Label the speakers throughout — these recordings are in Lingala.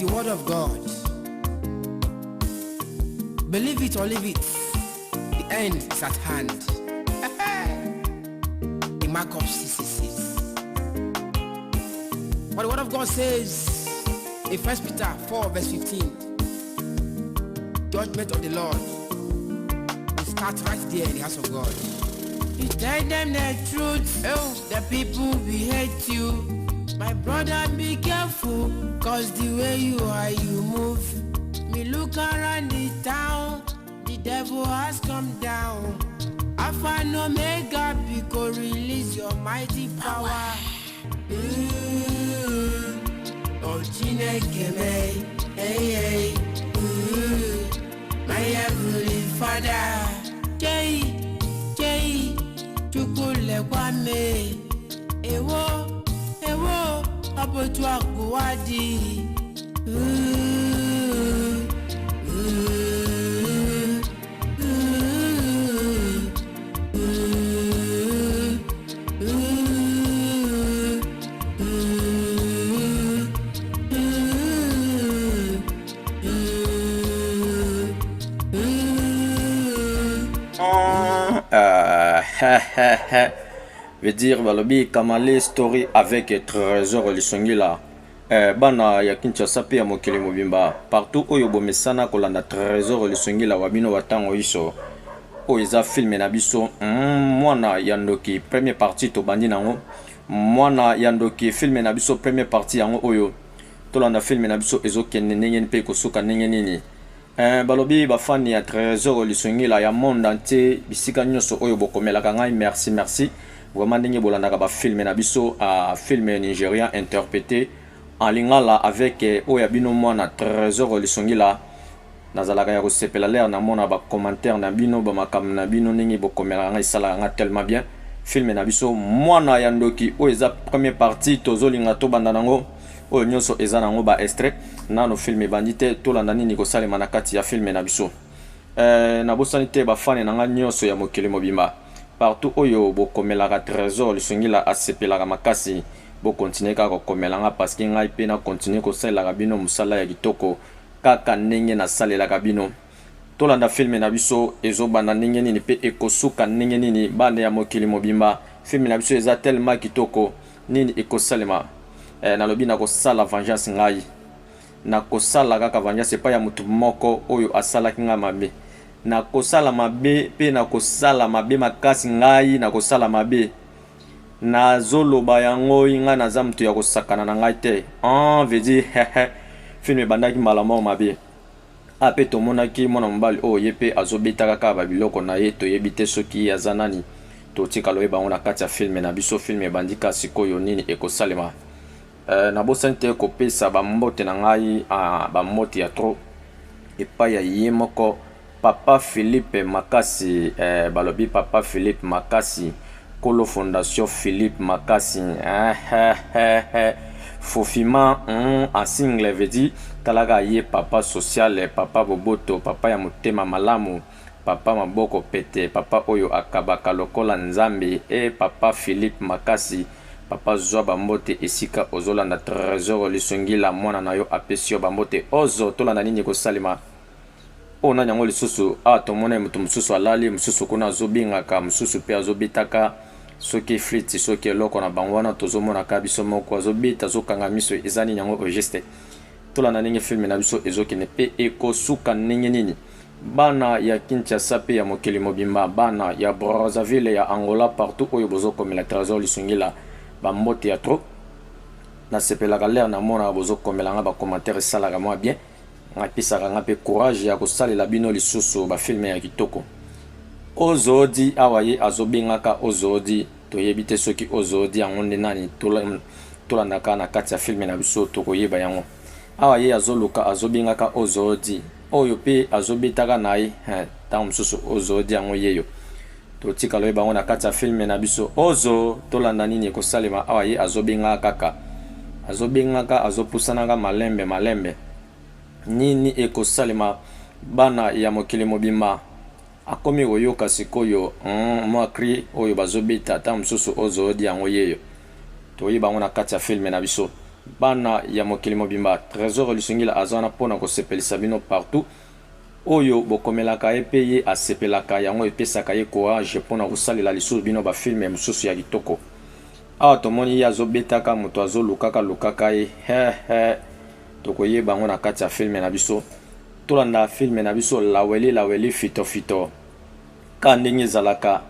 Speaker 1: the word of God. Believe it or leave it, the end is at hand. The mark of 666. But the word of God says in 1 Peter 4 verse 15, judgment of the Lord will start right there in the house of God. You tell them the truth, oh, the people will hate you. My brother, be careful, 'cause the way you are, you move. Me look around the town, the devil has come down. Alpha and Omega, because release your mighty power. Ooh, oh, Chineke me, hey, hey, ooh, my heavenly Father. Jay, Jay, Chukwu lekwa me. Ewo, ewo, ọ bụ otu akụwa dị. Ooh, ooh, ooh, ooh, ooh, ooh, ooh, ooh.
Speaker 2: Veut dire balobi Kamale story avec Trésor Lisongila. Bana ya Kinshasa mpe ya mokili mobimba, partout oyo bomesana kolanda Trésor Lisongila wa bino batango iso, oyo eza film na biso Mwana ya Ndoki, première partie. Tobandi nango Mwana ya Ndoki, film na biso première partie yango oyo. Tolanda film na biso ezokende ndenge mpe ekosuka ndenge nini. Balobi bafani ya Trésor Lisongila ya monde entier, bisika nyonso oyo bokomelaka ngai, merci, merci vraiment ndenge bolandaka bafilm na biso, film nigérien interprété en lingala avec oyo ya bino mwana Trésor Lisongila. Nazalaka ya kosepela lere namona bacommentaire na bino, bamakambo na bino, ndenge bokomelaka ngai, esalaka nga tellement bien. Film na biso Mwana ya Ndoki, oyo eza première partie, tozolinga tobanda nango. Oyo nyonso eza nango ba extrait, nano film ebandi te. Tolanda nini kosalema na kati ya film na biso. Nabosani te bafani na nga nyonso ya mokili mobimba, partout oyo bokomelaka Trésor Lisongila, asepelaka makasi. Bokontinue kaka kokomela nga, parce que ngai mpe nakontinue kosalelaka bino mosala ya kitoko kaka ndenge nasalelaka bino. Tolanda film na biso ezobanda ndenge nini mpe ekosuka ndenge nini. Bana ya mokili mobimba, film na biso eza tellement kitoko. Nini ekosalema? Nalobi nakosala vengeance, ngai nakosala kaka vengeance epai ya motu moko oyo asalaki ngai mabe. Nakosala mabe mpe nakosala mabe makasi, ngai nakosala mabe, nazoloba yango. Ngai naza moto ya kosakana na ngai te. En veut dire film ebandaki mbala moko mabe. A mpe tomonaki mwana mobali oyo, ye mpe azobetaka kaka babiloko na ye, toyebi te soki aza nani. Totikala oyeba yango na kati ya film na biso. Film ebandi ka sikoyo, nini ekosalema? Nabosani te kopesa bambote na ngai, bambote ya trop epai ya ye moko papa Philippe Makasi. Balobi papa Philippe Makasi, kolo fondation Philippe Makasi, Fofima en single, veut dire talaka ye papa social, papa boboto, papa ya motema malamu, papa maboko pete, papa oyo akabaka lokola Nzambe. E papa Philippe Makasi, papa, zwa bambote esika ozolanda Trésor Lisongila, mwana na yo apesi yo bambote. Ozo tolanda nini ekosalema. Oyo nani yango lisusu? Awa tomona moto mosusu alali, mosusu kuna azobingaka, mosusu mpe azobetaka soki flûte, soki eloko na bango wana tozomonaka biso moko, azobeta, azokanga miso. Eza nini yango au juste? Tolanda ndenge film na biso ezokende mpe ekosuka ndenge nini. Bana ya Kinshasa mpe ya mokili mobimba, bana ya Brazzaville, ya Angola, partout oyo bozokomela Trésor Lisungila, bambote ya trop. Nasepelaka lere namonaka bozokomela nga bacommentaire, esalaka mwa bien, ngapesaka nga mpe courage ya kosalela bino lisusu bafilm ya kitoko. Ozodi awa ye azobengaka ozodi, toyebi te soki ozodi yango nde nani. Tolandaka na kati ya film na biso, tokoyeba yango. Awa ye azoluka, azobengaka ozodi, oyo mpe azobetaka na ye ntango mosusu ozodi yango yeyo. Totikala oyeba yango na kati ya film na biso. Ozo tolanda nini ekosalema. Awa ye azobengaka kaka, azobengaka, azopusanaka malembe malembe. Nini ekosalema, bana ya mokili mobimba? Akomi koyoka sikoyo mwa cri oyo bazobeta, ata mosusu ozodi yango yeyo. Toyeba yango na kati ya film na biso. Bana ya mokili mobimba, Tresor Lisungila aza wana mpo na kosepelisa bino partout. Oyo bokomelaka ye mpe ye asepelaka, yango epesaka ye courage mpo na kosalela lisusu bino ba films mosusu ya kitoko. Awa tomoni ye azobetaka moto azolukaka lukaka ye, he he, tokoyeba yango na kati ya filme na biso. Tolanda filme na biso Laweli Laweli Fito Fito. Ka ndenge ezalaka,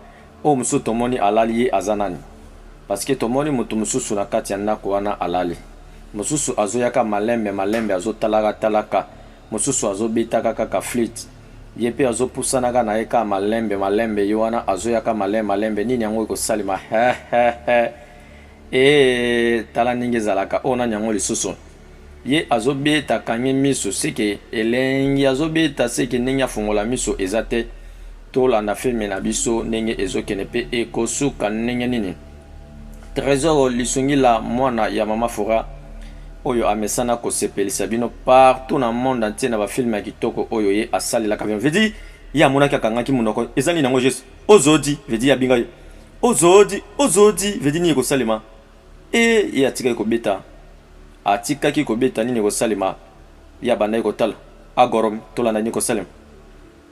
Speaker 2: oyo mosusu tomoni alali ye aza nani? Parce que tomoni moto mosusu na kati ya ndako wana alali. Mosusu azoyaka malembe malembe azotalaka talaka, mosusu azobetaka kaka flûte. Ye pe azopusanaka na ye kaka malembe malembe, ye wana azoyaka malembe malembe, nini yango ekosalema? He he he. Ee, tala ndenge ezalaka. Oyo nani yango lisusu? Ye azobeta akangi miso seke elengi azobeta seke ndenge afongola miso eza te. Tolanda filme na biso ndenge ezokende pe ekosuka ndenge nini. Tresor lisungi la mwana ya mama Fora oyo amesana kosepelisa bino partout na monde entier na ba filme ya kitoko oyo ye asalelaka bino. Vedi ye amonaki akangaki monoko eza nini yango juste ozodi vedi ye abinga ye ozodi ozodi vedi nini ekosalema e ye atikaki kobeta atikaki kobeta nini ekosalema ye abandaki kotala agorom tolanda nini ekosalema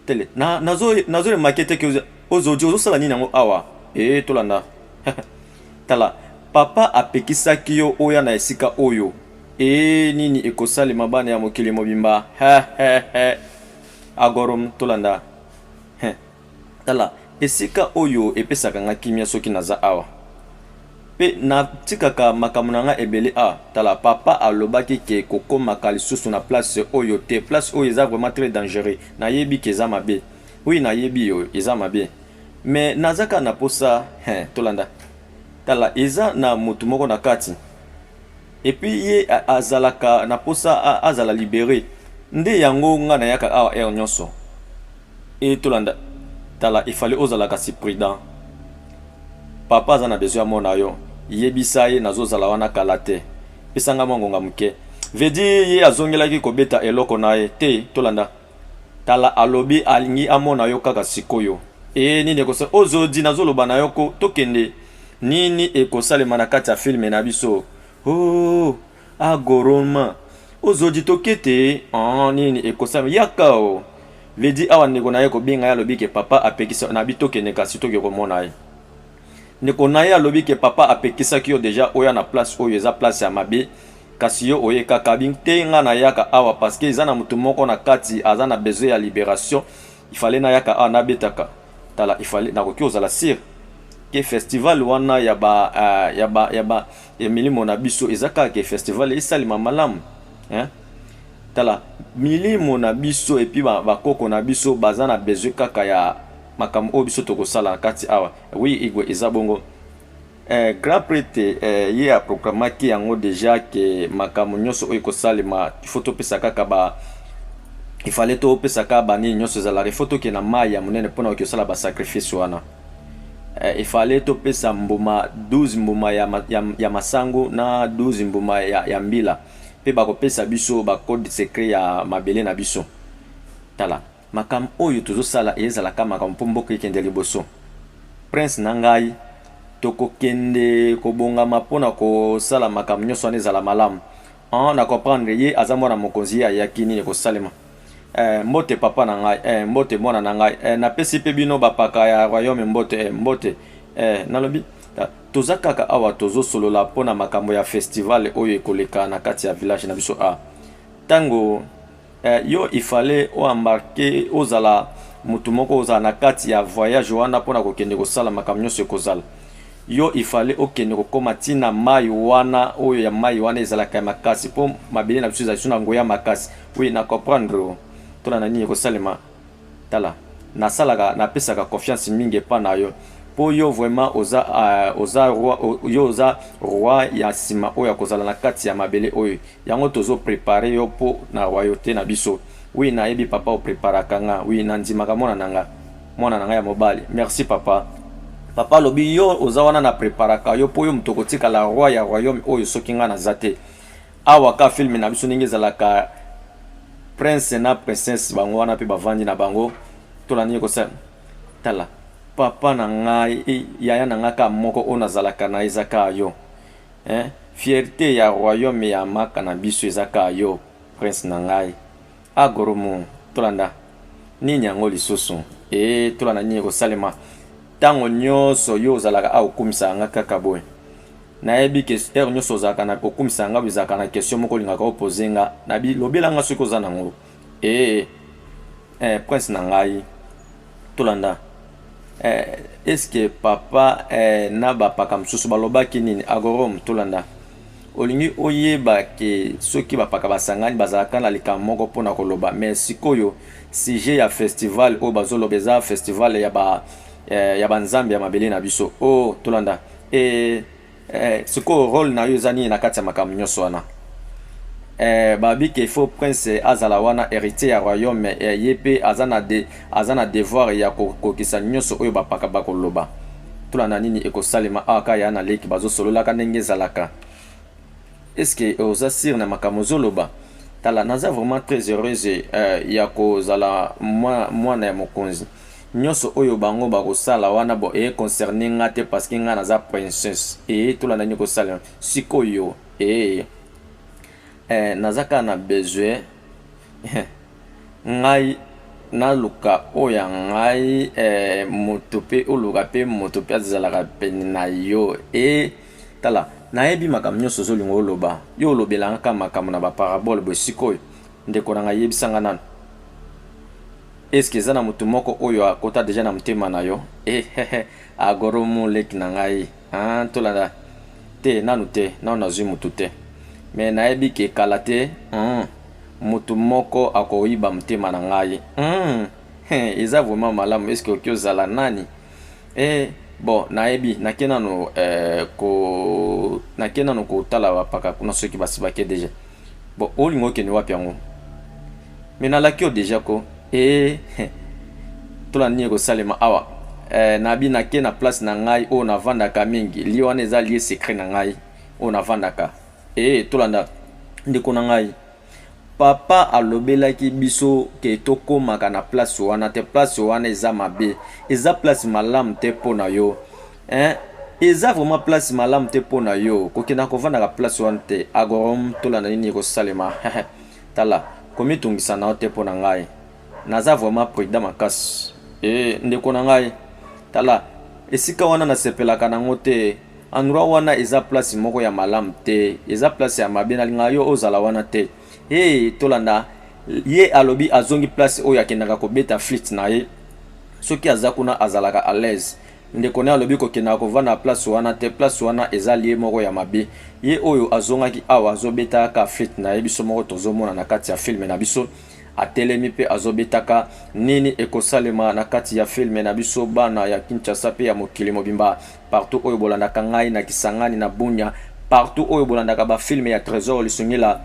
Speaker 2: tele na nazo nazo remarquer te que ozodi ozosala nini yango awa ee tolanda tala papa apekisaki yo oya na esika oyo ee nini ekosalema bana ya mokili mobimba he he he agorom tolanda he Tala, esika oyo epesaka nga kimia soki naza awa. Pe natikaka makambo na nga ebele ah. Tala, papa alobaki ke kokomaka lisusu na place oyo te. Place oyo eza vraiment très dangereux. Nayebi ke eza mabe. Oui, nayebi yo, eza mabe. Mais naza kaka na posa, he, tolanda. Tala, eza na mutu moko na kati. Et puis ye azalaka na posa azala libere. Nde yango nga nayaka awa heure nyonso. Et tolanda tala il fallait ozala kasi prudent papa aza na besoin amona yo yebisa ye nazozala wana kala te pesa nga mwa ngonga moke veut dire ye azongelaki kobeta eloko na ye te tolanda tala alobi alingi amona yo kaka sikoyo e nini ekosa ozodi nazoloba na yo ko tokende nini ekosalema na kati ya filme na biso oh Agoroma ozodi toke te ah, nini ekosami yaka o vedi awa ndeko na ye kobenga ye alobi ke papa apekisa na bi tokende kasi toke komona ye ndeko na ye alobi ke papa apekisaki yo deja oya na place oyo eza place ya mabe kasi yo oye kaka bi te nga nayaka awa parce que eza na moto moko na kati aza na besoin ya liberation il fallait nayaka awa nabetaka tala il fallait nakoki ozala sire ke festival wana ya ba uh, ya ba ya ba ya milimo na biso eza kaka ke festival esalema malamu hein? Tala milimo na biso epuis bakoko na biso baza na besoin kaka ya makambo oyo biso tokosala na kati awa. Oui Igwe, eza bongo. Eh, grand prêtre eh, ye aproklamaki yango deja ke makambo nyonso oyo ekosalema il faut topesa kaka ba il fallait topesa kaka banini nyonso ezalaka il faut tokende na mai ya monene mpona kokosala basacrifice wana. Eh, il fallait topesa mbuma 12 mbuma ya, ya, ya masangu na 12 mbuma ya, ya mbila mpe bakopesa biso bacode secret ya mabele na biso. Tala makambo oyo tozosala ezalaka makambo mpo mboka ekende liboso. Prince na ngai tokokende kobongama mpo na kosala makambo nyonso wana ezala malamu. Ah, na comprendre ye aza mwana mokonzi ye ayaki nini ekosalema. Eh, mbote papa na ngai eh, mbote mwana na ngai eh, napesi mpe bino bapaka ya royaume mbote eh, mbote eh, nalobi toza kaka awa tozosolola mpo na makambo ya festival oyo ekoleka na kati ya village na biso a ntango eh, yo il fallait oembarke ozala motu moko ozala na kati ya voyage wana mpo na kokende kosala makambo nyonso ekozala Yo il fallait okende kokoma ti na mayi wana oyo ya mayi wana ezalaka ya makasi po mabele na biso ezali na nguya makasi. Oui na comprendre yo. Tolanda nini ekosalema. Tala nasalaka napesaka confiance mingi epa na yo po yo vraiment oza uh, oza roi yo oza roi ya sima oyo akozala na kati ya mabele oyo yango tozo prepare yo po na royauté na biso. Oui nayebi papa opreparaka nga. Oui nandimaka mwana na nga. Mwana na ngai ya mobali. Merci papa. Papa alobi yo oza wana na preparaka yo po yo moto okotikala roi ya royaume oyo soki ngai naza te. Awa ka film na biso ndenge ezalaka prince na princesse bango wana pe bavandi na bango tolandi ekosala tala papa na ngai eh, yaya na ngai ka moko oyo nazalaka na eza ka yo. Hein? Fierté ya royaume ya maka na biso eza kaka yo prince na ngai. Agoromo, tolanda nini yango lisusu? Ee, tolanda nini ekosalema ntango nyonso yo ozalaka awa okumisaka nga kaka boye. Nayebi ke heure nyonso ozalaka na okumisaka nga ezalaka na question moko olingaka opose nga. Nabi lobela nga soki oza nango. Ee, eh, prince na ngai, tolanda. Eh, est-ce que papa eh, na bapaka mosusu balobaki nini? Agorom, tolanda. Olingi oyeba ke soki bapaka basangani bazalaka na likambo moko mpona koloba, mais sikoyo sujet ya festival oyo bazoloba eza festival ya ba eh, ya banzambe ya mabele na biso. Oh, tolanda. Eh, eh, sikoyo role na yo eza nini na kati ya makambo nyonso wana? Eh, babi ke faut prince azala wana héritier ya royaume, eh, ye mpe aza na de, aza na devoir ya kokokisa nyonso oyo bapaka bakoloba. Tolanda nini ekosalema awa kaka ya na leki bazosololaka ndenge ezalaka. Est-ce que oza sûr na makambo ozoloba? Tala, naza vraiment très heureuse ya kozala mwana ya mokonzi. Nyonso oyo bango bakosala wana bo e concerne nga te parce que nga naza princesse. E tolanda nini ekosalema sikoyo. E naza kaka na besoin ngai naluka oyo ya ngai, moto mpe oluka mpe moto mpe azalaka pene na yo. E tala, nayebi makambo nyonso ozolinga oloba. Yo olobelanga kaka makambo na baparabole boye. Sikoyo ndeko na ngai, yebisanga nano, eske eza na motu moko oyo akota deja na motema na yo? E agoromu, leki na ngai, ah, tolanda te nanu te, nanu nazwi motu te, me nayebi ke kala te motu moko akoyiba motema na ngai. Eza vraiment malamu. Eske oki ozala nani? E bon, nayebi nake nano ko nake nano kotala bapaka kuna soki basi bake deja. Bon, olinga okende wapi yango? Me nalaki yo deja ko. E tolanda nini ekosalema awa. Nabi nake na place na ngai oyo navandaka mingi. Lieu wana eza lieu secret na ngai oyo navandaka. E tolanda, ndeko na ngai, papa alobelaki biso ke tokomaka na place wana te. Place wana eza mabe, eza place malamu te mpo na yo, hein? Eza vraiment place malamu te mpo na yo kokenda kovandaka place wana te. Agorom, tolanda nini ekosalema. Tala, komitungisa na yo te mpo na ngai, naza vraiment prudent makasi. E ndeko na ngai, tala, esika wana nasepelaka nango te. Endroit wana eza place moko ya malamu te, eza place ya mabe, nalingaka yo ozala wana te. Hey, tolanda ye alobi azongi place oyo akendaka kobeta flûte na ye. Soki aza kuna azalaka à l'aise. Ndeko na ye alobi kokendaka kovanda place wana te, place wana eza lieu moko ya mabe. Ye oyo azongaki awa azobetaka flûte na ye, biso moko tozomona na kati ya film na biso atelemi mpe azobetaka. Nini ekosalema na kati ya film na biso, bana ya Kinshasa mpe ya mokili mobimba, partout oyo bolandaka ngai na Kisangani, na Bunia, partout oyo bolandaka bafilm ya Trésor Lisungila,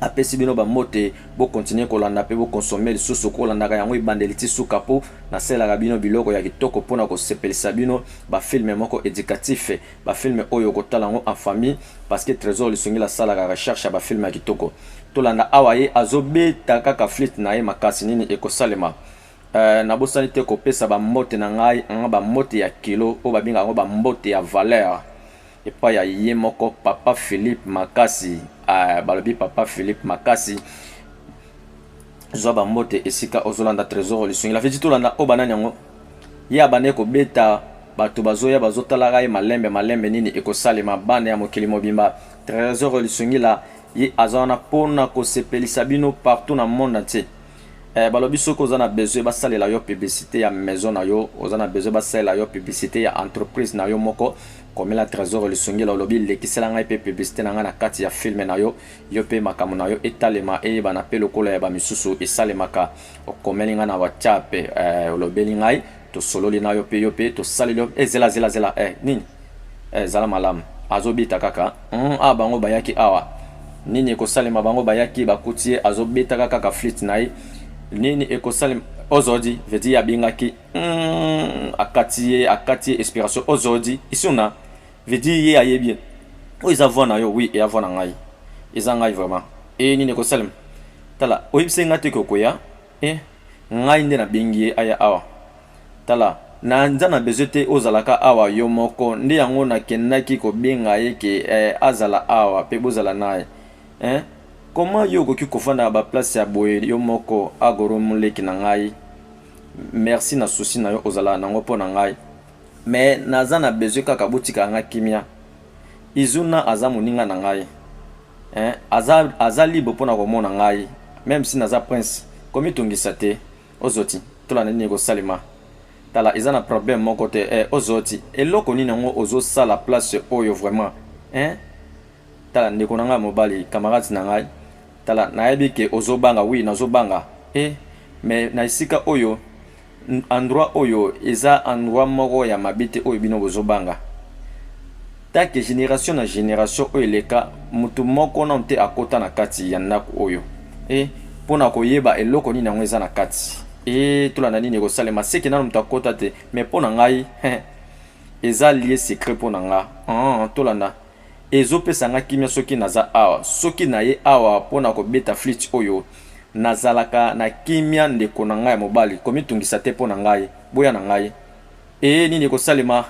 Speaker 2: apesi bino bambote. Bokontinue kolanda mpe bokonsome lisusu kolandaka yango ebandeli ti suka, mpo nasalelaka bino biloko ya kitoko mpona kosepelisa bino, bafilm moko éducatif, bafilm oyo okotala yango en famille, parce que Trésor Lisungila asalaka recherche ya bafilm ya kitoko. Tolanda awa, ye azobeta kaka flûte na ye makasi. Nini ekosalema? Nabosani te kopesa bambote na ngai, bambote ya kilo oyo babengaka yango bambote ya valeur, epai ya ye moko papa Philippe Makasi. Balobi papa Philippe Makasi, zwa bambote esika ozolanda Trésor Lisungila feti. Tolanda oyo banani yango. Ye abandaki kobeta, bato bazoya bazotalaka ye malembe malembe. Nini ekosalema, bana ya mokili mobimba? Trésor Lisungila ye aza wana mpona kosepelisa bino partout na monde entier. Balobi soki oza na besoin basalela yo publicité ya maison na yo, oza na besoin basalela yo publicité ya entreprise na yo moko, komela Trésor Lisungila, olobi lekisela ngai mpe publicité na ngai na kati ya film na yo, yo mpe makambo na yo etalema, eyebana mpe lokola ya bamisusu esalemaka. Okomeli ngai na WhatsApp, olobeli ngai, tosololi na yo mpe yo mpe tosaleli yo. Ezela, zela, zela, nini? Zala malamu. Azobeta kaka. Awa bango bayaki awa, nini ekosalema? Bango bayaki, bakuti ye azobetaka kaka flûte na ye. Nini ekosalema aujourd'hui? Veut dire abengaki, akati ye, akati ye inspiration. Aujourd'hui isuna veut dire ye ayebi ye. Oyo eza voix na yo? Oui, eya voix na ngai, eza ngai vraiment. E nini ekosalema? Tala, oyebisi ngai te ke okoya. E ngai nde nabengi ye aya awa. Tala. Naza na besoin te ozalaka awa yo moko nde yango nakendaki kobenga ye ke eh, azala awa pe bozala naye eh? Comment yo okoki kofanda na ba place ya boye yo moko Agorum leki na ngai merci na souci na yo ozalaka nango po na ngai mais naza na besoin kaka botikaka ngai kimia Izuna aza moninga na ngai eh, aza, aza libre pona komona ngai meme si naza prince komitungisa te Ozoti tolanda nini ekosalema tala eza na problème moko te eh ozoti eloko nini yango ozo sala place oyo vraiment hein tala ndeko na ngai mobali camarade na ngai tala nayebi ke ozo banga oui nazo banga eh mais na esika oyo endroit oyo eza endroit moko ya mabe te oyo bino bozo banga take generation na generation oyo eleka mutu moko nanu te akota na kati ya ndako oyo e mpo na koyeba eloko nini yango eza na kati e tolanda nini ekosalema seke nanu moto akota te mais mpo na ngai eza lieu secret mpo na nga ah, tolanda ezopesa nga kimia soki naza awa soki naye awa mpo na kobeta flite oyo nazalaka na kimia ndeko na ngai ya mobali komitungisa te mpo na ngai boya na ngai Ee nini ekosalema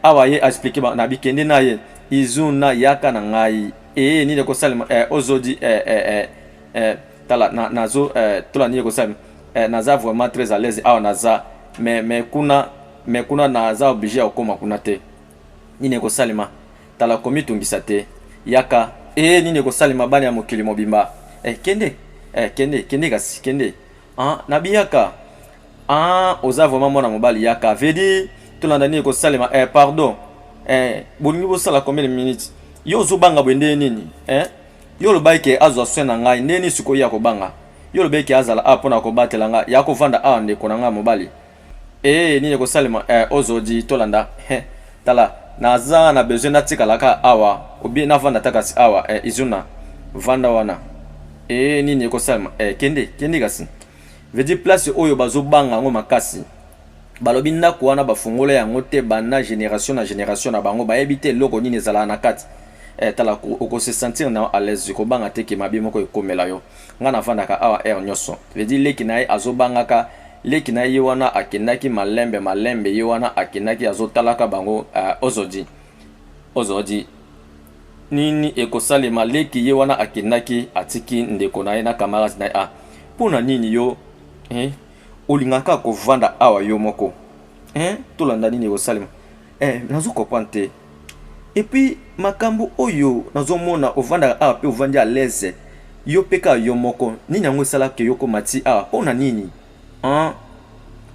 Speaker 2: awa ye explique ba na bikende na ye izuna yaka na ngai ee nini ekosalema eh, ozodi eh, eh, eh, eh, tala na, nazo eh, tola nini ekosalema eh, naza vraiment très à l'aise awa naza mais mais kuna mais kuna naza obligé ya kokoma kuna te nini ekosalema tala komitungisa te yaka ee nini ekosalema bana ya mokili mobimba eh, kende eh, kende kende kasi kende ah, nabiyaka Ah oza vraiment mwana mobali yaka vedi tolanda nini ekosalema eh, pardon eh, bolingi bosala combien de minutes yo ozobanga boye ndenge nini eh? yo olobaki ke azwa soin na ngai ndenge nini sikoyo ye akobanga yo olobaki ke azala awa mpona kobatela ngai ya kovanda awa ndeko na ngai mobali eh, nini ekosalema eh, ozodi tolanda eh, tala naza na besoin natikalaka awa obie navanda ta kasi awa eh, izuna vanda wana eh, nini ekosalema eh, kende kende kasi Veut dire place oyo bazo banga yango makasi. Balobi ndako wana bafungola yango te banda generation na generation na bango bayebi te eloko nini ezalaka na kati. Eh, tala oko se sentir na yo à l'aise kobanga te ke mabe moko ekomela yo. Nga navandaka awa heure nyoso. Veut dire leki na ye azobangaka leki na ye wana akendaki malembe malembe ye wana akendaki azotalaka bango uh, ozodi ozodi Nini ekosalema leki ye wana akendaki atiki ndeko na ye na camarade na ye ah mpo na nini yo eh, olingaka kovanda awa yo moko eh, tolanda nini ekosalema eh, nazo comprendre te epuis makambo oyo nazomona ovandaka awa mpe ovandi à l'aise yo mpe kaka yo moko nini yango esalaka yo koma ti awa mpo na nini ah,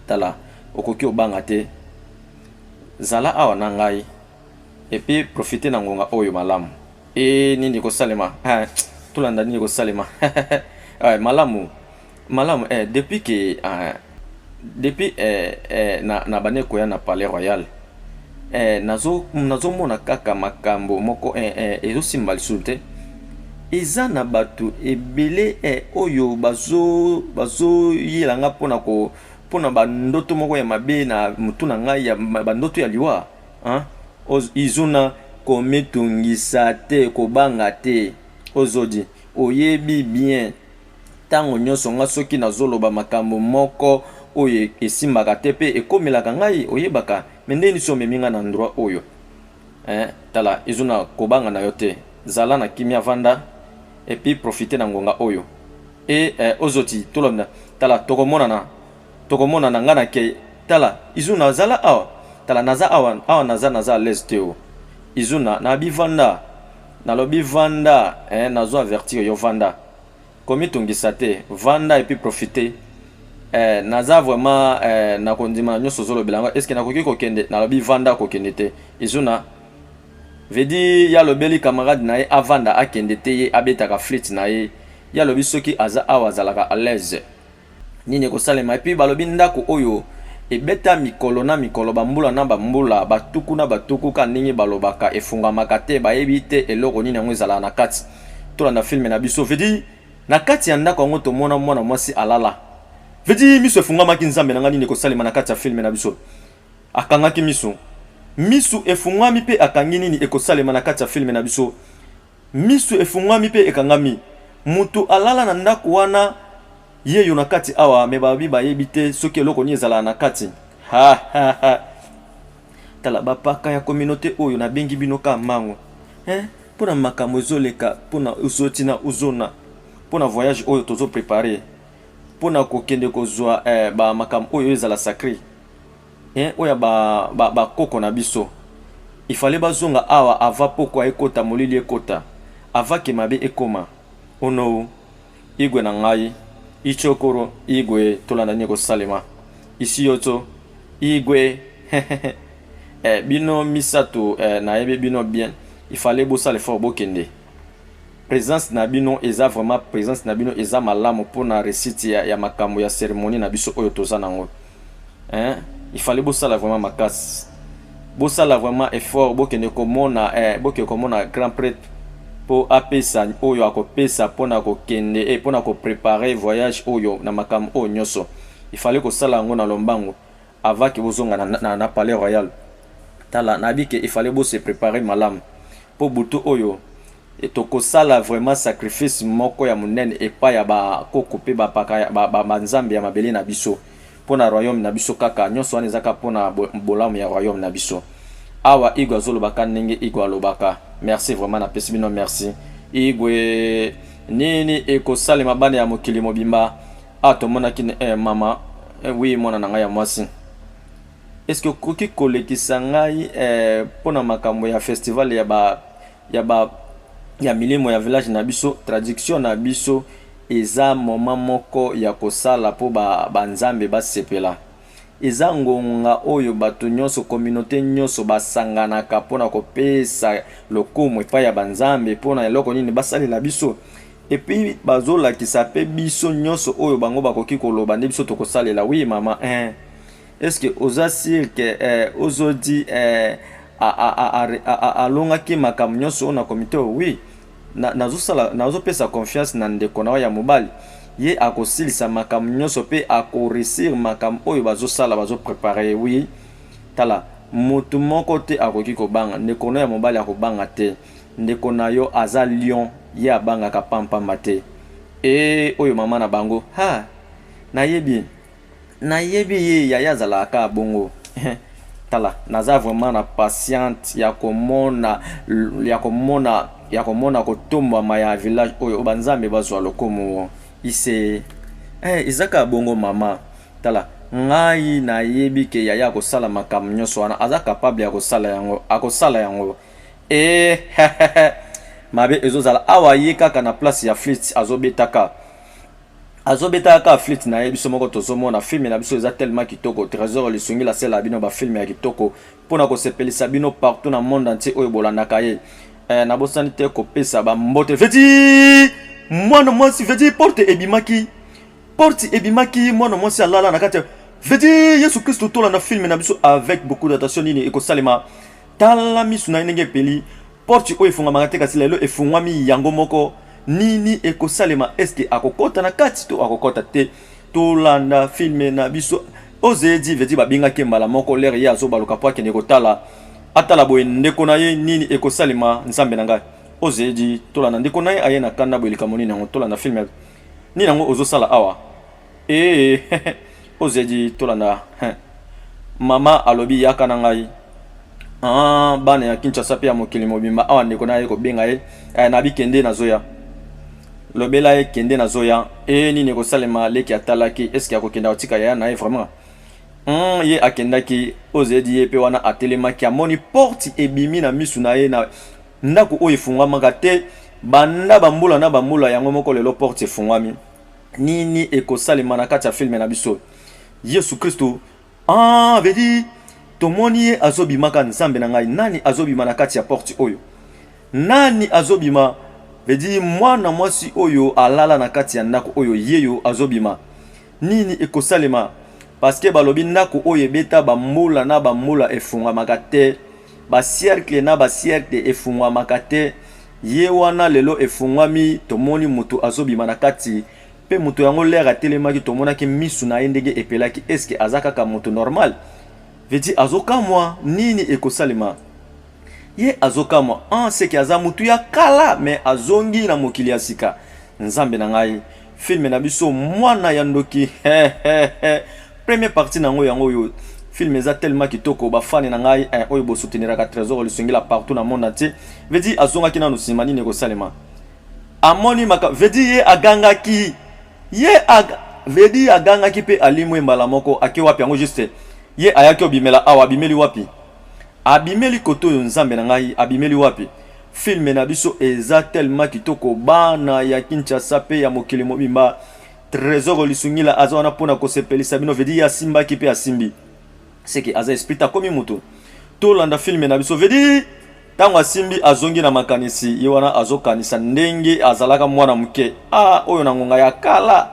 Speaker 2: tala okoki obanga te zala awa na ngai Et puis profiter na ngonga oyo malamu. Et nini ekosalema? Eh, tolanda nini ekosalema? eh, malamu. Malamu eh, depuis que eh, depuis eh, eh, na, na bande koya na Palais Royal eh, nazo nazomona kaka makambo moko eh, eh, ezosimba lisusu te eza na bato ebele eh, oyo bazo bazoyela nga mpona ko mpona bandoto moko ya mabe na motu na ngai ya bandoto ya liwa Hein? Izuna komitungisa te kobanga te ozodi oyebi bien ntango nyonso nga soki nazoloba makambo moko oyo esimbaka te mpe ekomelaka ngai oyebaka me ndenge nini omemi ngai na endroit oyo hein? Tala izuna kobanga na yo te zala na kimia vanda epuis profite na ngonga oyo e eh, ozoti tolobna tala tokomonana Tokomonana nga na kei tala Izuna zala awa tala naza awa awa naza naza à l'aise te o Izuna nabi vanda nalobi vanda eh nazo avertir yo vanda komitungisa te vanda et puis profiter eh naza vraiment eh nakondima na nyonso ozolobela yango est ce que nakoki kokende nalobi vanda kokende te Izuna veut dire ye alobeli camarade na ye avanda akende te ye abetaka flite na ye ye alobi soki aza awa azalaka à l'aise Nini ekosalema? Epuis balobi ndako oyo ebeta mikolo na mikolo, bambula na bambula, batuku na batuku, kaka ndenge balobaka, efungamaka te, bayebi te eloko nini yango ezalaka na kati. Tolanda film na biso. Veut dire, na kati ya ndako yango tomona mwana mwasi alala. Veut dire, miso efungamaki, Nzambe na ngai, nini ekosalema na kati ya film na biso? Akangaki miso. Miso efungwami pe akangi, nini ekosalema na kati ya film na biso? Misu efungwami pe ekangami. Mutu alala na ndaku wana yeyo na kati awa mais balobi bayebi te soki eloko nini ezalaka na kati. Ha ha ha. Tala bapaka ya communauté oyo nabengi bino ka mango. Hein? Pona makambo ezoleka pona uzoti na uzona pona voyage oyo tozo préparer pona kokende kozwa eh, ba makambo oyo ezala sacré. Hein? Oyo ba ba, ba koko na biso. Il fallait bazonga awa avant pokwa ekota molili ekota. Avant ke mabe ekoma. Onou. Igwe na ngai, Ichokoro, Igwe, tolanda nini ekosalema. Isiyoto, Igwe, eh, bino misato eh, nayebi bino bien, il fallait bosala effort bokende. Présence na bino eza vraiment présence na bino eza malamu mpona réussite ya, ya makambo ya cérémonie na biso oyo toza nango. Hein? Il fallait bosala vraiment makasi. Bosala vraiment effort bokende komona eh, bokende komona grand prêtre mpo apesa oyo akopesa mpona kokende eh, mpona koprepare voyage oyo na makambo oyo nyonso. Il fallait kosala yango na lombango avant ke bozonga na, na, na palais royal. Tala nayebi ke il fallait bose préparer malamu mpo butu oyo tokosala vraiment sacrifice moko ya monene epai ya bakoko mpe bapaka banzambe ya mabele na biso mpo na royaume na biso. Kaka nyonso wana eza kaka mpo na bolamu ya royaume na biso. Awa Igwe azolobaka ndenge Igwe alobaka. Merci vraiment, napesi bino merci. Igwe, nini ekosalema bana ya mokili mobimba? A tomonaki eh, mama eh, oui mwana na ngai ya mwasi, est-ce que okoki kolekisa ngai eh, mpo na makambo ya festival ya ba ya ba ya milimo ya village na biso? Traduction na biso eza moment moko ya kosala mpo banzambe ba basepela. Eza ngonga oyo bato nyonso, communauté nyonso basanganaka mpona kopesa lokumu epai ya banzambe mpona eloko nini basalela biso. Et puis bazolakisa mpe biso nyonso oyo bango bakoki koloba nde biso tokosalela. Oui mama, hein. Est-ce que oza sûr ke eh, ozodi eh, alongaki makambo nyonso oyo na komite oyo? Oui, nazosala, nazopesa confiance na ndeko na yo ya mobali. Ye akosilisa makambo nyonso mpe akoresir makambo oyo bazosala, bazoprepare. Oui, tala, motu moko te akoki kobanga. Ndeko na yo ya mobali akobanga te. Ndeko na yo aza lion, ye abangaka pampamba te. E oyo mama na bango, ha, nayebi nayebi ye, yaya azalaka kaka bongo. Tala, naza vraiment na patiente ya komona ya komona ya komona kotombwama ya village oyo banzambe bazwa lokumu ise. Eh, eza kaka bongo mama. Tala, ngai nayebi ke yaya akosala makambo nyonso wana, aza capable ya kosala yango, akosala yango. E mabe ezozala awa, ye kaka na place ya flûte azobetaka, azobetaka kaka flûte na ye. Biso moko tozomona film na biso eza tellement kitoko. Trésor Lisungi lasela bino bafilm ya kitoko mpona kosepelisa bino partout na monde entier oyo bolandaka ye. Eh, nabosani te kopesa bambote veti mwana mwasi veti porte ebimaki, porte ebimaki, mwana mwasi alala na kati ya veti Yesu Kristo. Tolanda film na biso avec beaucoup d'attention. Nini ekosalema? Tala misu na ye ndenge epeli. Porte oyo efungwamaka te, kasi lelo efungwami yango moko. Nini ekosalema? Eske akokɔta na kati to akokɔta te? Tolanda film na biso. Ozedi veti babengaki mbala moko lere ye azobaluka mpo akende kotala, atala boye ndeko na ye. Nini ekosalema? Nzambe na ngai! Ozedi, tolanda ndeko na ye aye na kanda boye, likambo nini yango? Tolanda film. Nini yango ozosala awa? Ee ozedi, tolanda. Mama alobi yaka na ngai. Ah, bana ya Kinshasa mpe ya mokili mobimba, awa ndeko na ye kobenga ye eh, nabi kende nazoya, lobela ye kende nazoya. E nini ekosalema? Leki atalaki, eske akokenda kotika yaya na ye vraiment? Ye akendaki. Ozedi ye mpe wana atelemaki, amoni porte ebimi na misu na ye na ndako oyo efungwamaka te banda bambula na bambula, yango moko lelo porte efungwami. Nini ekosalema na kati ya film na biso? Yesu Kristo! Ah, vedi tomoni ye azobimaka. Nzambe na ngai, nani azobima na kati ya porte oyo? Nani azobima? Vedi mwana mwasi oyo alala na kati ya ndako oyo, yeyo azobima. Nini ekosalema? Parce balobi ndako oyo ebeta bambula na bambula efungwamaka te, basiècle na basiècle efungwamaka te. Ye wana lelo efungwami, tomoni moto azobima na kati. Mpe moto yango, lere atelemaki, tomonaki misu na ye ndenge epelaki. Eske aza kaka moto normal? Vedi azokamwa nini ekosalema. Ye azokamwa ah, seke aza motu ya kala me azongi na mokili ya sika. Nzambe na ngai! Film na biso Mwana ya Ndoki, première partie na yango yango oyo. Film eza tellement kitoko, ba fans na ngai eh, oyo bosouteniraka Trésor Lisongela partout na monde entier. Veut dire azongaki nanu nsima, nini ekosalema? Amoni maka, veut dire ye agangaki, ye ag... veut dire agangaki mpe alimwe mbala moko. Ake wapi yango? Juste ye ayaki obimela awa, abimeli wapi? Abimeli kote oyo. Nzambe na ngai, abimeli wapi? Film na biso eza tellement kitoko, bana ya Kinshasa mpe ya mokili mobimba. Trésor Lisungila aza wana mpona kosepelisa bino. Veut dire ye asimbaki mpe asimbi, seke aza esprit, akomi moto. Tolanda film na biso. Veut dire ntango asimbi, azongi na makanisi, ye wana azokanisa ndenge azalaka mwana moke. A oyo na ngonga ya kala,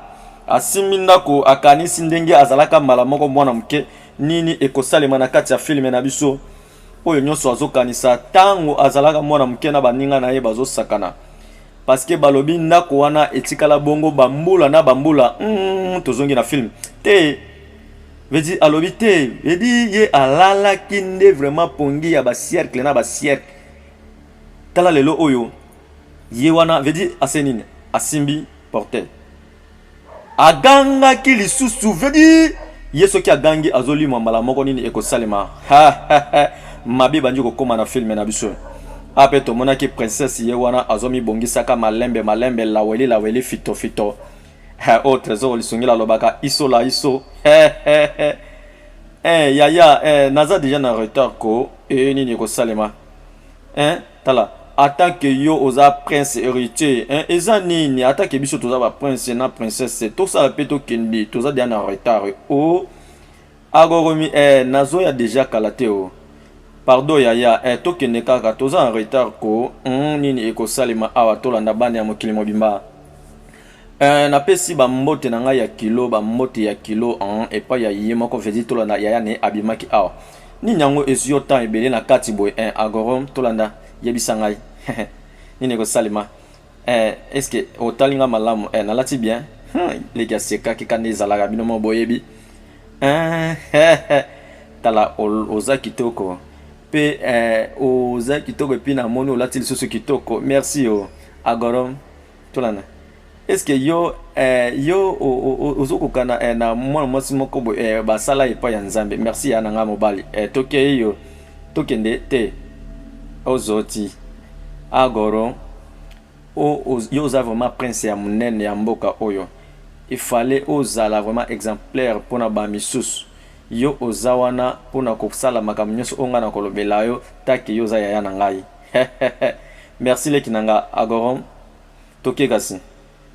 Speaker 2: asimbi ndako, akanisi ndenge azalaka mbala moko mwana moke. Nini ekosalema na kati ya film na biso oyo? Nyonso azokanisa ntango azalaka mwana moke na baninga na ye bazosakana, parce que balobi ndako wana etikala bongo bambula na bambula. Tozongi na film te. Veut dire alobi te, veut dire ye alalaki nde vraiment pongi ya basiècle na basiècle. Tala lelo oyo ye wana, veut dire ase nini? Asimbi porte, agangaki lisusu. Veut dire ye soki agangi, azolimwa mbala moko. Nini ekosalema? Mabe ebandi kokóma na film na biso. Ape tomonaki princesse, ye wana azomibongisaka malembe malembe, laweli laweli, fito fito. Oyo Trésor Lisongela alobaka iso la iso. Eh, yaya, eh, naza déjà na retard ko. E nini ekosalema? Eh, tala, ata ke yo oza prince héritier, eh, eza nini? Ata ke biso toza baprince na princesse, tosala mpe tokende, toza déjà na retard. O agoromi, eh, nazoya déjà kala te. O pardon yaya, eh, tokende kaka, toza en retard ko. Nini ekosalema awa? Tolanda, bana ya mokili mobimba. Napesi bambote na ngai ya kilo, bambote ya kilo epai ya ye moko. Veut dire tolanda, yaya ne abimaki awa. Nini yango ezwi yo temps ebele na kati boye? Agorom, tolanda, yebisa ngai nini ekosalema. Est ce que otali nga malamu? Nalati bien? Leki asekaki kanda, ezalaka bino mo boyebi. Tala, oza kitoko mpe, oza kitoko et puis namoni olati lisusu kitoko. Merci o agorom. Tolanda, est ce que yo, yo ozokokana na mwana mwasi moko boye, basala epai ya Nzambe? Merci ya na ngai mobali. Tokei yo, tokende te, ozoti agoro. Yo oza vraiment prince ya monene ya mboka oyo. Ifale ozala vraiment exemplaire mpona bamisusu. Yo oza wana mpona kosala makambo nyonso oyo ngai na kolobela yo take. Yo oza yaya na ngai. Merci leki na nga agorom. Toke kasi,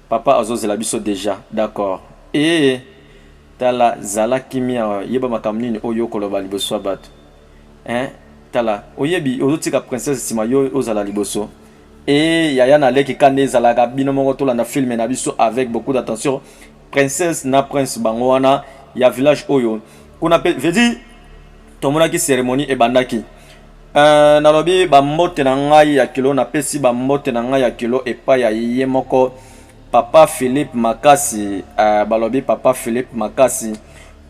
Speaker 2: papa azozela biso déjà. D'accord. E tala, zala kimia, yeba makambo nini oyo okoloba liboso ya bato, hein? Tala, oyebi ozotika princesse nsima, yo ozala liboso. E yaya na leki kanda ezalaka bino moko. Tolanda film na biso avec beaucoup d'attention. Princesse na prince bango wana ya village oyo kuna mpe, veut dire tomonaki cérémonie ebandaki. Nalobi bambote na ngai ya kilo, napesi bambote na ngai ya kilo epai ya ye moko papa Philippe Makasi. Balobi papa Philippe Makasi,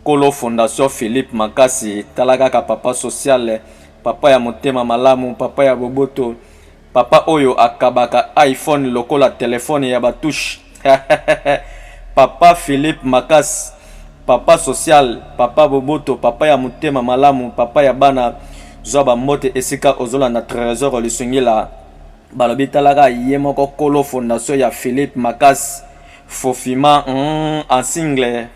Speaker 2: kolo fondation Philippe Makasi. Tala kaka papa social, papa ya motema malamu, papa ya boboto, papa oyo akabaka iPhone lokola telefone ya batouche. Papa Philippe Makasi, papa social, papa boboto, papa ya motema malamu, papa ya bana, zwa bambote esika ozolanda Trésor Lisungila. Balobi talaka ye moko kolo fondation ya Philippe Makasi, Fofima en sigle,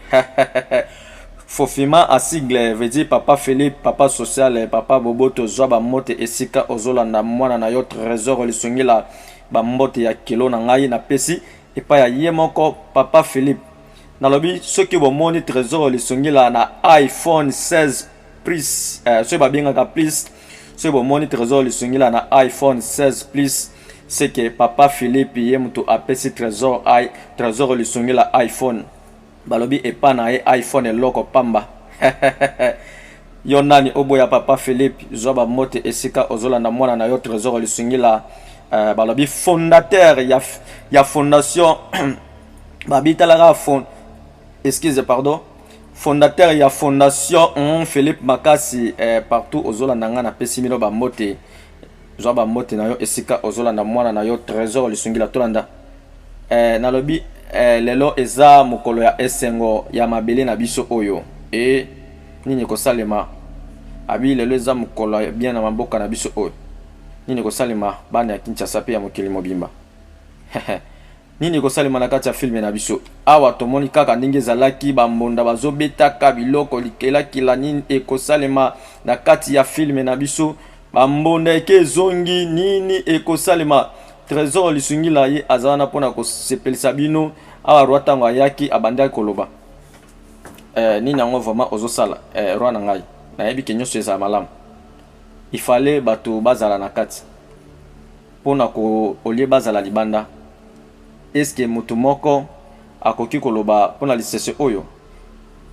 Speaker 2: Fofima en sigle, veut dire papa Philippe, papa social, papa boboto, zwa bambote esika ozolanda mwana na yo Trésor Lisungila. Bambote ya kilo na ngai napesi epai ya ye moko papa Philippe. Nalobi soki bomoni Trésor Lisungila na iPhone 16 plus, soki babengaka plus, soki bomoni Trésor Lisungila na iPhone 16 plus, c'est que papa Philippe ye moto apesi Trésor, i Trésor Lisungila iPhone. Balobi epa na ye iPhone eloko pamba. Yo nani oboya papa Philippe? Zwa bambote esika ozolanda mwana na yo Trésor Lisungila. Balobi fondateur ya fondation, babitalaka fond, excuse, pardon, fondateur ya fondation Philippe Makasi. Partout ozolanda ngai, napesi bino bambote. Zwa bambote na yo esika ozolanda mwana na yo Trésor Lisungila. Tolanda. Nalobi lelo eza mokolo ya esengo ya mabele na biso oyo e. Nini ekosalema? Abi lelo eza mokolo ya bien na mamboka na biso oyo. Nini ekosalema bana ya Kinshasa pe ya mokili mobimba? Nini ekosalema na kati ya filme na biso? Awa tomoni kaka ndenge ezalaki bambonda bazobetaka biloko likelakila. Nini ekosalema na kati ya filme na biso? Bambonda eke ezongi, nini ekosalema? Trésor Lisungila ye aza wana mpona kosepelisa bino. Awa roi ntango ayaki abandaki koloba nini yango vraiment ozosala roi na ngai, nayebi ke nyonso ezala malamu. Ifale bato bazala na kati mpona ko olie bazala libanda. Eske motu moko akoki koloba mpona lisese oyo?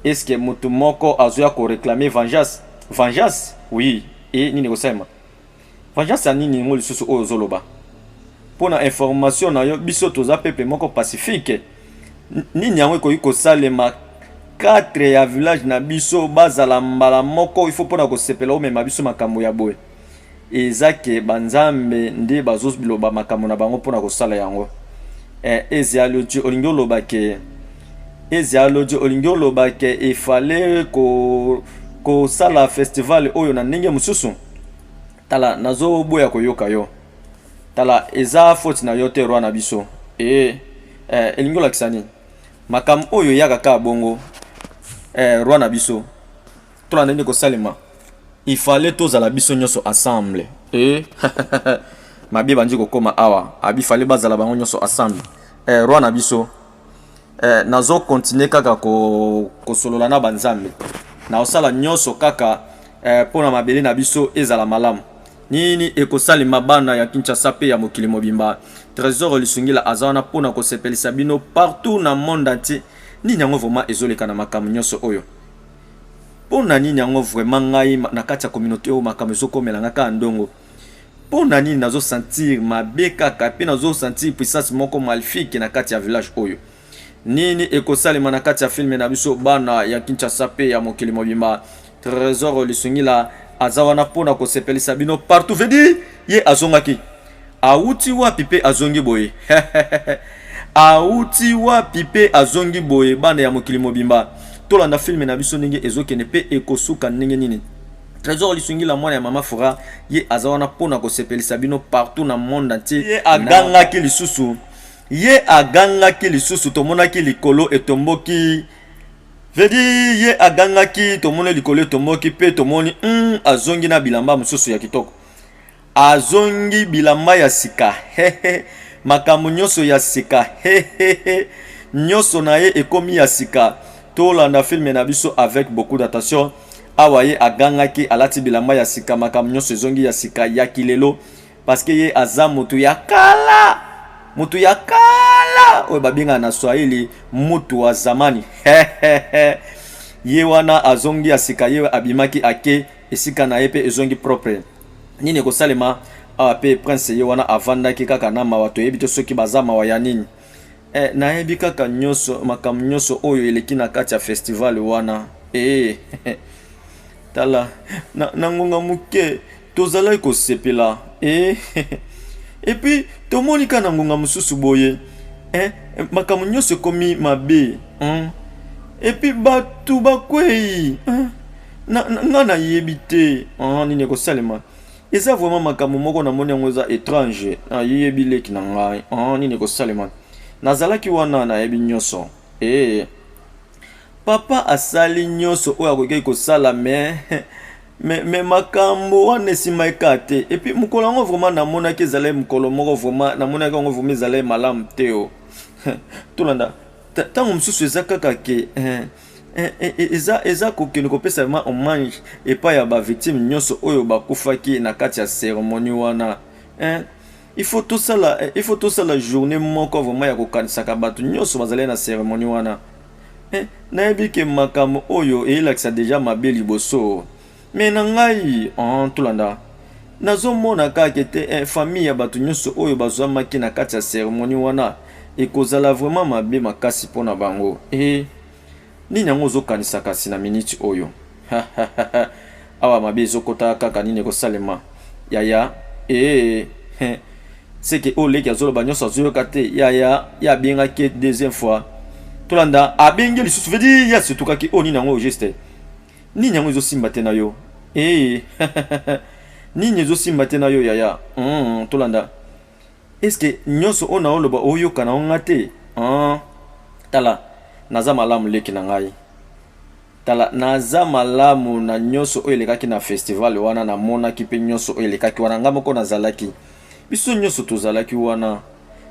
Speaker 2: Eske motu moko azoya koréclamer vengeance? Vengeance, oui. E nini ekosalema? Vengeance ya nini yango lisusu oyo ozoloba? Mpona information na yo, biso toza peuple moko pacifique. Nini yango ekoki kosalema? 4 ya village na biso bazala mbala moko, il faut mpona kosepela omema biso makambo ya boye. Eza ke banzambe nde bazoloba makambo na bango mpona kosala yango. Ezali olingi oloba ke, ezali olingi oloba ke efale kosala festival oyo na ndenge mosusu. Tala, nazoboya koyoka yo. Tala, eza faute na yo te, roi na biso. E elingi olakisa nini? Makambo oyo eyaka kaka bongo. Roi na biso, tolanda ndenge kosalema. Ifale tozala biso nyonso ensemble. E mabe bandi kokóma awa, abi fale bazala bango nyonso ensemble. Roi na biso, nazocontinuer kaka kosolola na banzambe, naosala nyonso kaka mpo na mabele na biso ezala malamu. Nini ekosalema bana ya Kinshasa mpe ya mokili mobimba? Trésor Lisungila aza wana mpona kosepelisa bino partout na monde entier. Nini yango vraiment ezoleka na makambo nyonso oyo? Mpo na nini yango vraiment ngai na kati ya communauté oyo makambo ezokomela nga kaka ndongo? Mpo na nini nazosentir mabe kaka mpe nazosentir puissance moko maléfique na kati ya village oyo? Nini ekosalema na kati ya filme na biso bana ya Kinshasa mpe ya mokili mobimba? Trésor Lisungila aza wana mpona kosepelisa bino partout. Vedi ye azongaki, awuti wapi mpe azongi boye? Awuti wapi mpe azongi boye? Bana ya mokili mobimba, tolanda filme na biso ndenge ezokende mpe ekosuka ndenge nini. Trésor Lisungila, mwana ya mama Fura, ye aza wana mpona kosepelisa bino partout na monde entier. Ye agangaki lisusu, ye agangaki lisusu, tomonaki likolo etomboki. Vedi ye agangaki, tomoni likolo etomboki mpe tomoni azongi na bilamba mosusu ya kitoko, azongi bilamba ya sika. Hehe, makambo nyonso ya sika. Hehehe, nyonso na ye ekomi ya sika. Tolanda filme na biso avec beaucoup d'attention. Awa ye agangaki, alati bilamba ya sika, makambo nyonso ezongi ya sika ya kilelo, parce que ye aza motu ya kala, motu ya kala oyo babengaka na Swahili mutu wa zamani. Ye wana azongi ya sika, ye abimaki ake esika na ye mpe ezongi propre. Nini ekosalema awa? Mpe prince ye wana avandaki kaka na mawa. Toyebi te soki baza mawa ya nini. Nayebi kaka nyonso, makambo nyonso oyo eleki na kati ya festival wana. Tala, na ngonga moke tozalaki kosepela, et puis tomoni kaka na ngonga mosusu boye makambo nyonso ekomi mabe, Et puis bato bakwei. Nga nayebi te nini ekosalema. Eza vraiment makambo moko namoni yango eza étrange. Nayebi leki na ngai, nini ekosalema? Nazalaki wana, nayebi nyonso. Papa asali nyonso oyo akokaki kosala, mais makambo wana esimba eka te. Et puis mokolo yango vraiment namonaki ezalaki mokolo moko vraiment namonaki yango vraiment ezalaki malamu te. O tolanda ntango mosusu eza kaka ke eza kokende kopesa vraiment hommage epai ya bavictime nyonso oyo bakufaki na kati ya cérémonie wana. Il faut tosala journée moko vraiment ya kokanisaka bato nyonso bazali na cérémonie wana. Nayebi ke makambo oyo eyelakisa déjà mabe liboso, mais na ngai tolanda, nazomona kaka te famille ya bato nyonso oyo bazwamaki na kati ya cérémonie wana ekozala vraiment mabe makasi mpona bango. Nini yango ozokanisa kasi na miniti oyo? Awa mabe ezokota kaka. Nini ekosalema, yaya? Seke oyo leki azoloba nyonso azoyoka te. Yaya ye abengaki deuxième fois, tolanda, abengi lisusu. Vedi ye asetukaki. Oyo nini yango juste? Nini yango ezosimba te na yo? Ee nini ezosimba te na yo yaya? Tolanda. Est-ce que nyonso oyo naoloba oyoka na nga te? Tala, naza malamu leki na ngai. Tala, naza malamu na nyonso oyo elekaki na festival wana, namonaki mpe nyonso oyo elekaki wana, nga moko nazalaki. Biso nyonso tozalaki wana.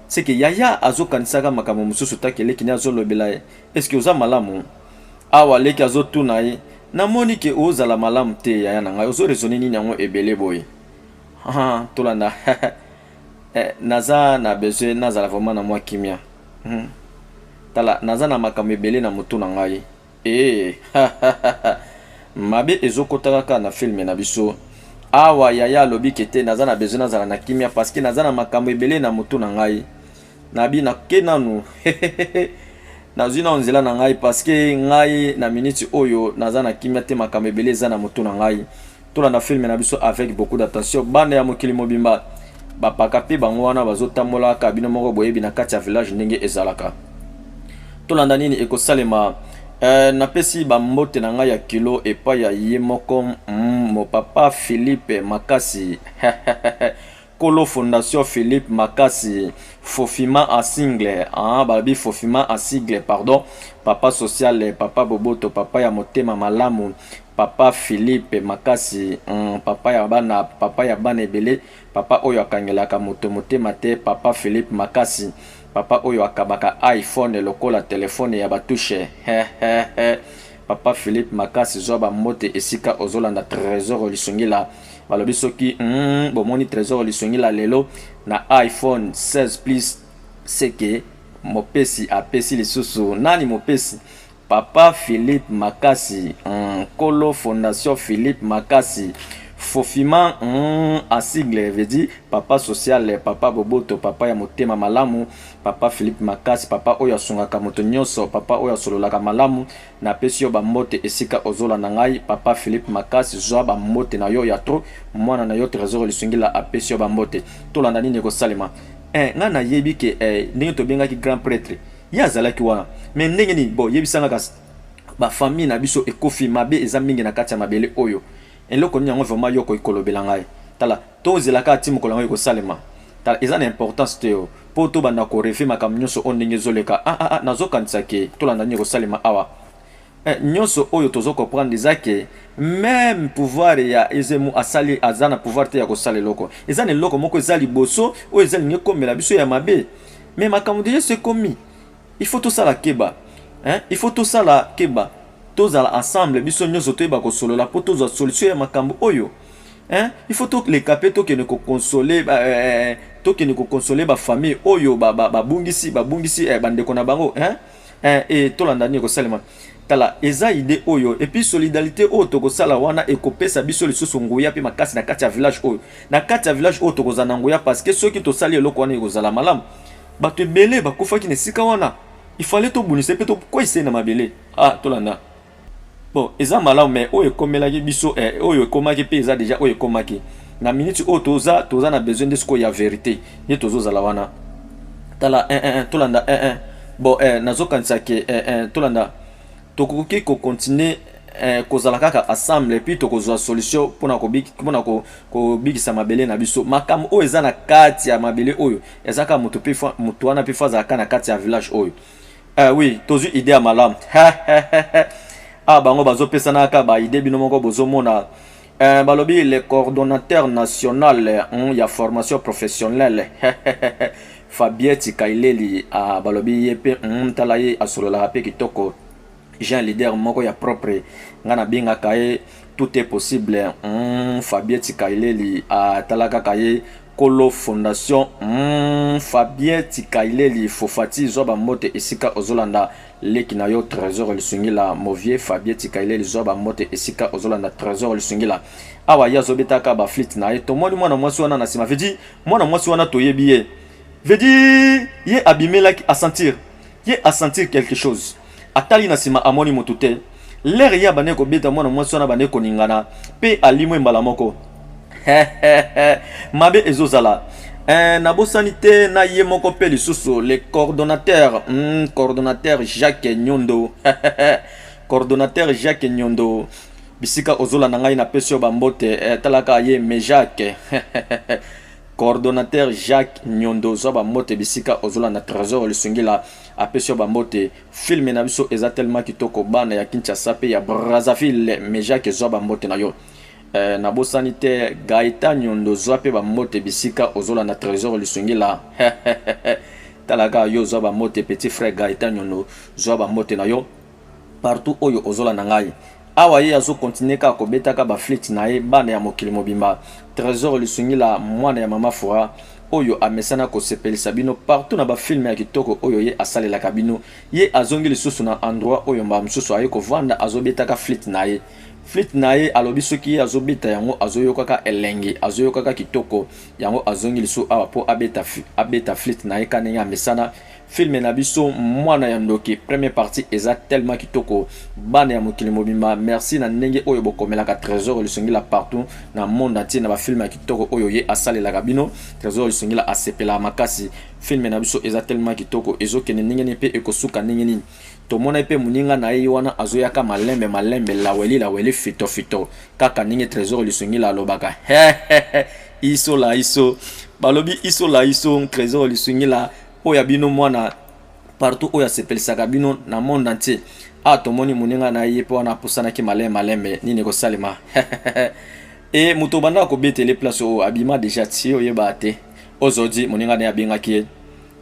Speaker 2: Seke yaya azokanisaka makambo mosusu taki eleki ne azolobela ye. Est-ce que oza malamu? Awa leki azotuna ye, namoni ke ozala malamu te yaya na ngai, ozo raisonner nini yango ebele boye? Ah, tolanda. Naza na besoin nazala vraiment na mwa kimia. Tala, naza na makambo ebele na motu na ngai. Mabe ezokota kaka na film na biso. Awa yaya alobi ke te, naza na besoin nazala na kimia parce que naza na makambo ebele na motu na ngai. Nabi nake nanu. Nazwi nanu nzela na ngai parce que ngai na minute oyo naza na kimia te, makambo ebele eza na motu na ngai. Tolanda film na biso avec beaucoup d'attention. Bana ya mokili mobimba bapaka mpe bango wana bazotambolaka, bino moko boyebi na kati ya village ndenge ezalaka. Tolanda nini ekosalema. Napesi bambote na ngai ya kilo epai ya ye moko mopapa Philippe Makasi. Kolo Fondation Philippe Makasi, Fofima en single, balobi Fofima en sigle, pardon, papa social, papa Boboto, papa ya motema malamu, papa Philippe Makasi, papa ya bana, papa ya bana ebele, papa oyo akangelaka moto motema te, papa Philippe Makasi, papa oyo akabaka iPhone lokola telefone ya batushe. Papa Philippe Makasi, zwa bambote esika ozolanda Trésor Lisungila. Balobi soki bomoni Trésor Lisungila lelo na iPhone 16 plus, seke mopesi apesi lisusu nani mopesi? Papa Philippe Makasi, Kolo Fondation Philippe Makasi, Fofima en sigle veut dire papa social, papa Boboto, papa ya motema malamu, papa Philippe Makasi, papa oyo asungaka moto nyonso, papa oyo asololaka malamu. Napesi yo bambote esika ozolanda ngai, papa Philippe Makasi, zwa bambote na yo ya trop, mwana na yo Trésor Lisungila apesi yo bambote. Tolanda nini ekosalema. Ngai nayebi ke ndenge tobengaki grand prêtre, ye azalaki wana, mais ndenge nini? Bon, yebisanga kasi ba famille na biso ekofi mabe eza mingi na kati ya mabele oyo. Eloko nini yango vraiment yo koikolobela ngai? Tala, tozelaka ati mokolo yango ekosalema. Tala, eza na importance te yo po tobanda korefe makambo nyonso oyo ndenge ezoleka. Nazokanisa ke tolanda nini ekosalema awa. Nyonso oyo tozo comprendre eza ke même pouvoir ya Ezemu asali, aza na pouvoir te ya kosala eloko. Eza na eloko moko eza liboso oyo eza lingi ekomela biso ya mabe. Mais makambo déjà c'est commis. Il faut tosala keba. Il faut tosala keba. Tozala ensemble biso nyonso toyeba kosolola po tozwa solution ya makambo oyo. Il faut toleka pe tokende koconsoler tokende koconsoler ba famille oyo babungisi bandeko na bango, hein? E tolanda nini ekosalema. Tala, eza idée oyo et puis solidarité oyo tokosala wana ekopesa biso lisusu nguya pe makasi na kati ya village oyo. Na kati ya village oyo tokozala na nguya parce que soki tosali eloko wana ekozala malamu. Bato ebele bakufaki na esika wana. Il fallait tobundisa pe tokweyisa na mabele. Tolanda. Bon, eza malamu mais oyo ekomelaki biso, oyo ekomaki pe eza déjà oyo ekomaki. Na minute oyo toza na besoin de sikoyo ya vérité. Ye tozozala wana. Tala 1 1 1 tolanda 1 1. Bon, nazokanisa ke 1 1 tolanda. Tokoki ko continuer kozala kaka ensemble et puis tokozwa solution mpona kobikisa mabele na biso. Makambo oyo eza na kati ya mabele oyo eza kaka moto pe moto wana pe azalaka na kati ya village oyo. Oui, tozwi idée ya malamu. Bango bazopesana kaka ba idée bino moko bozomona. Balobi le coordonnateur national ya formation professionnelle Fabien Tikaileli, balobi ye pe tala ye asololaka pe kitoko. Jean leader moko ya propre nga na bengaka ye tout est possible. Fabien Tikaileli atala kaka ye Kolo Fondation. Fabien Tikaileli Fofati zwa bambote esika ozolanda leki na yo Trésor Lisungila Movier. Fabien Tikaileli zwa bambote esika ozolanda Trésor Lisungila. Awa ye azobetaka ba flite na ye. Tomoni mwana mwasi wana na nsima. Vedi mwana mwasi wana toyebi ye. Vedi ye abimelaki a sentir. Ye a sentir quelque chose. Atali na nsima amoni motu te. Lere ye abandaki kobeta mwana mwasi wana abandaki koningana pe alimwe mbala moko. Mabe ezozala. Nabosani te na ye moko pe lisusu le coordonnateur, coordonnateur Jacques Nyondo. Coordonnateur Jacques Nyondo. Bisika ozolanda ngai napesi yo bambote eh, talaka ye me Jacques coordonnateur Jacques Nyondo zwa bambote bisika ozolanda Trésor Lisungila apesi yo bambote. Film na biso eza tellement kitoko bana ya Kinshasa pe ya Brazzaville me Jacques zwa bambote na yo. Eh, nabosani te Gaëtan Nyondo zwa pe bambote bisika ozolanda Trésor Lisungila talaka yo zwa bambote petit frère Gaëtan Nyondo zwa bambote na yo partout oyo ozolanda ngai. Awa ye azo continuer kaka kobetaka ba flite na ye bana ya mokili mobimba. Tresor Lisungila mwana ya mama Fura oyo amesana kosepelisa bino partout na ba film ya kitoko oyo ye asalelaka bino. Ye azongi lisusu na endroit oyo mbala mosusu aye kovanda azobetaka flite na ye. Flite na ye alobi soki ye azobeta yango azoyokaka elengi, azoyokaka kitoko, yango azongi lisusu awa po abeta abeta flite na ye ka ndenge amesana. Film na biso mwana ya ndoki première partie eza tellement kitoko bana ya mokili mobimba merci na ndenge oyo bokomelaka Trésor Lisungila partout na monde entier na ba film ya kitoko oyo ye asalelaka bino. Trésor Lisungila asepelaka makasi. Film na biso eza tellement kitoko, ezokende ndenge nini pe ekosuka ndenge nini? Tomonaki pe moninga na ye wana azoyaka malembe malembe laweli laweli fito fito kaka ndenge Trésor Lisungila alobaka hehehe iso la iso balobi iso la iso Trésor Lisungila oyo ya bino mwana partout oyo asepelisaka bino na monde entier. A tomoni moninga na ye pe wana apusanaki malembe malembe, nini ekosalema? E moto obandaka kobetele place oyo abima deja ti oyeba te. Ozodi moninga na ye abengaki ye,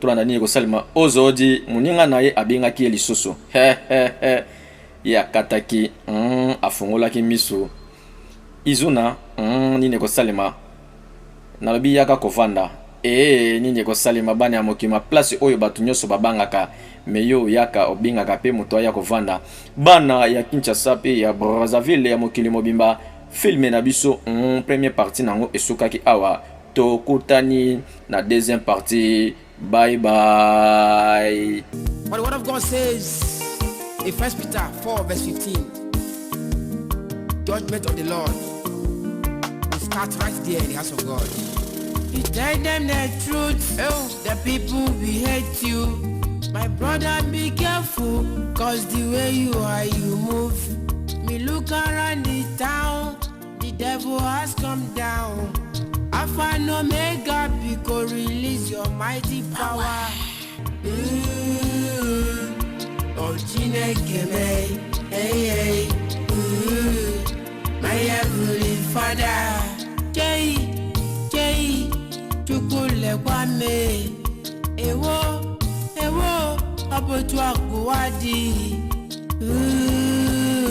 Speaker 2: tolanda nini ekosalema. Ozodi moninga na ye abengaki ye lisusu, ye akataki, afungolaki miso. Izuna, nini ekosalema? Nalobi yaka kovanda. Ee nini ekosalema bana ya mokima place oyo bato nyonso babangaka me yo oyaka obengaka pe moto aya kovanda. Bana ya Kinshasa pe ya Brazzaville ya mokili mobimba film na biso première partie nango esukaki awa tokutani na deuxième partie bye bye.
Speaker 1: But the word of God says in 1 Peter 4 verse 15, judgment of the Lord will start right there in the house of God. You tell them the truth, oh, the people will hate you. My brother, be careful, cause the way you are, you move. Me look around the town, the devil has come down. Alpha and Omega, because release your mighty power. Oh, Chineke me, hey, hey. My heavenly Father. Jay, Jay, Chukwu lekwa me. Ewo, ewo, ọ bụ otu a ka ụwa dị.